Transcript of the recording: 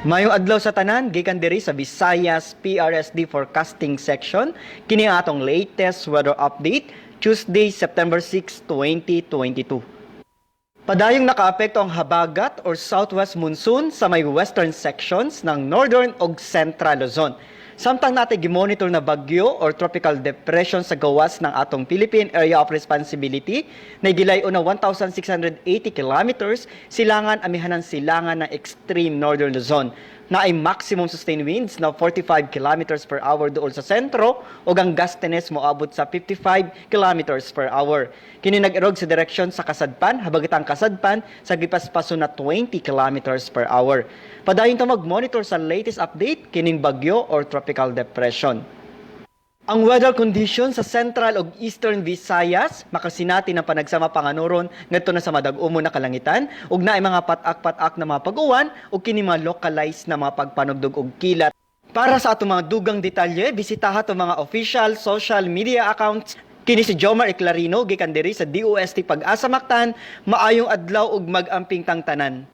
Maayong adlaw sa tanan, gikan diri sa Visayas PRSD Forecasting Section, kini ang atong latest weather update, Tuesday, September 6, 2022. Padayong nakaapekto ang habagat or southwest monsoon sa may western sections ng northern ug central Luzon. Samtang natin gimonitor na bagyo or tropical depression sa gawas ng atong Philippine Area of Responsibility na gilayo na 1,680 kilometers silangan amihanan silangan ng extreme northern Luzon na ay maximum sustained winds na 45 kilometers per hour duol sa sentro ug ang gustiness moabot sa 55 kilometers per hour. Kini nag-irog sa direksyon sa kasadpan, habagatang kasadpan sa gipaspaso na 20 kilometers per hour. Padayon ta mag-monitor sa latest update kining bagyo or tropical depression. Ang weather condition sa Central ug Eastern Visayas makasinati ng panagsama panganuron ngadto na sa madag-umo na kalangitan ug naay mga pat-ak-pat-ak na mga pag-uwan ug kini mga localized na mga pagpanugdog og kilat. Para sa atong mga dugang detalye, bisitaha atong mga official social media accounts. Kini si Jomar Eclarino gikan diri sa DOST Pag-asa Mactan, maayong adlaw ug mag-amping tang tanan.